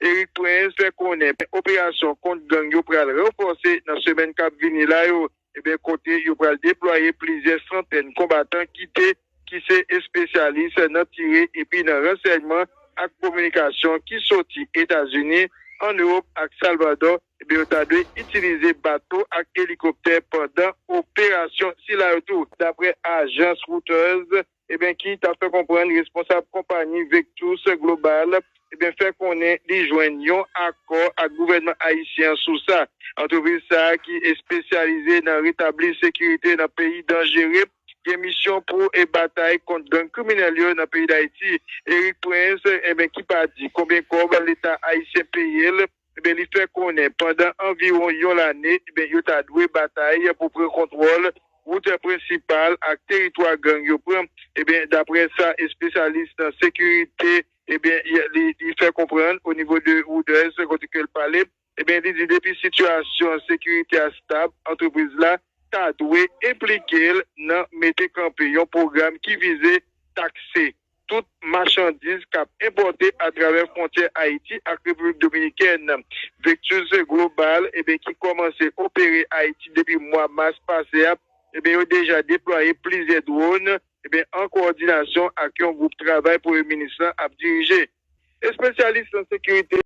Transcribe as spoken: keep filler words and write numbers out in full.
Eric Prince fè konnen operasyon kont gang yo pral ranfòse nan semèn k ap vini la yo, ebyen kote yo pral deplwaye plizyè santèn konbatan ki te ki se espesyalis nan tire epi nan ransèyman ak kominikasyon ki soti Etazini, ann Ewòp ak Salvadò, ebyen yo ta dwe itilize bato ak elikoptè pandan operasyon sila yo tou. Daprè ajans Reuters, ebyen ki ta fè konprann responsab konpayi Vectus Global, ebyen fè konnen li jwenn yon akò ak gouvènman ayisyen an sou sa. Antrepriz sa a ki espesyalize nan retabli sekirite nan peyi danjere, gen misyon pou e batay kont gang kriminèl yo nan peyi Dayiti. Eric Prince, ebyen ki pa di konbyen kòb Leta ayisyen peye l, ebyen li fè konnen pandan anviwon yon lane, ebyen yo ta dwe batay pou pran kontwòl wout prensipal ak teritwa gang yo pran. Ebyen daprè sa espesyalis nan sekirite, ebyen li, li fè konprann o nivo de Reuters kote ke l pale, ebyen li di depi sitiyasyon sekirite a stab, antrepriz la ta dwe enplike l nan mete kanpe yon pwogram ki vize takse tout machandiz k ap enpòte atravè fwontyè Ayiti ak Repiblik Dominikèn. Vectus Global, ebyen ki kòmanse opere Ayiti depi mwa mas pase a, ebyen yo deja deplwaye plizyè dwòn, ebyen an kowòdinasyon ak yon gwoup travay Premye Minis lan ap dirije. Espesyalis nan sekirite